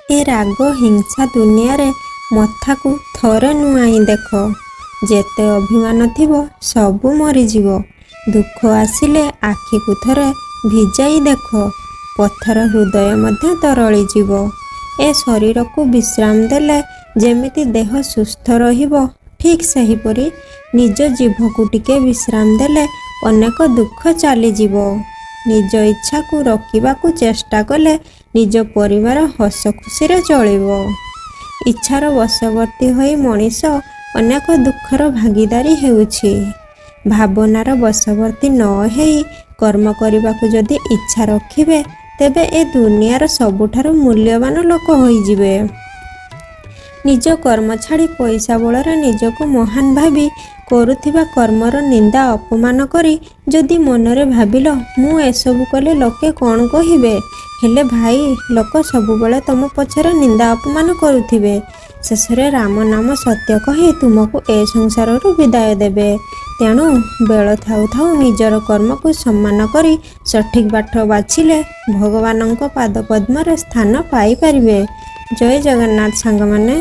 ଏ ରାଗ ହିଂସା ଦୁନିଆରେ ମଥାକୁ ଥରେ ନୁଆଇଁ ଦେଖ, ଯେତେ ଅଭିମାନ ଥିବ ସବୁ ମରିଯିବ। ଦୁଃଖ ଆସିଲେ ଆଖିକୁ ଥରେ ଭିଜାଇ ଦେଖ, ପଥର ହୃଦୟ ମଧ୍ୟ ତରଳିଯିବ। ଏ ଶରୀରକୁ ବିଶ୍ରାମ ଦେଲେ ଯେମିତି ଦେହ ସୁସ୍ଥ ରହିବ, ଠିକ୍ ସେହିପରି ନିଜ ଜିଭକୁ ଟିକେ ବିଶ୍ରାମ ଦେଲେ ଅନେକ ଦୁଃଖ ଚାଲିଯିବ। ନିଜ ଇଚ୍ଛାକୁ ରୋକିବାକୁ ଚେଷ୍ଟା କଲେ ନିଜ ପରିବାର ହସ ଖୁସିରେ ଚଳିବ। ଇଚ୍ଛାର ବଶବର୍ତ୍ତୀ ହୋଇ ମଣିଷ ଅନେକ ଦୁଃଖର ଭାଗୀଦାରୀ ହେଉଛି। ଭାବନାର ବଶବର୍ତ୍ତୀ ନ ହେଇ କର୍ମ କରିବାକୁ ଯଦି ଇଚ୍ଛା ରଖିବେ, ତେବେ ଏ ଦୁନିଆର ସବୁଠାରୁ ମୂଲ୍ୟବାନ ଲୋକ ହୋଇଯିବେ। ନିଜ କର୍ମ ଛାଡ଼ି ପଇସା ବଳରେ ନିଜକୁ ମହାନ ଭାବି କରୁଥିବା କର୍ମର ନିନ୍ଦା ଅପମାନ କରି ଯଦି ମନରେ ଭାବିଲ, ମୁଁ ଏସବୁ କଲେ ଲୋକେ କ'ଣ କହିବେ, ହେଲେ ଭାଇ, ଲୋକ ସବୁବେଳେ ତମ ପଛରେ ନିନ୍ଦା ଅପମାନ କରୁଥିବେ। ଶେଷରେ ରାମ ନାମ ସତ୍ୟ କହି ତୁମକୁ ଏ ସଂସାରରୁ ବିଦାୟ ଦେବେ। ତେଣୁ ବେଳ ଥାଉ ଥାଉ ନିଜର କର୍ମକୁ ସମ୍ମାନ କରି ସଠିକ୍ ବାଟ ବାଛିଲେ ଭଗବାନଙ୍କ ପାଦପଦ୍ମରେ ସ୍ଥାନ ପାଇପାରିବେ। ଜୟ ଜଗନ୍ନାଥ ସାଙ୍ଗମାନେ।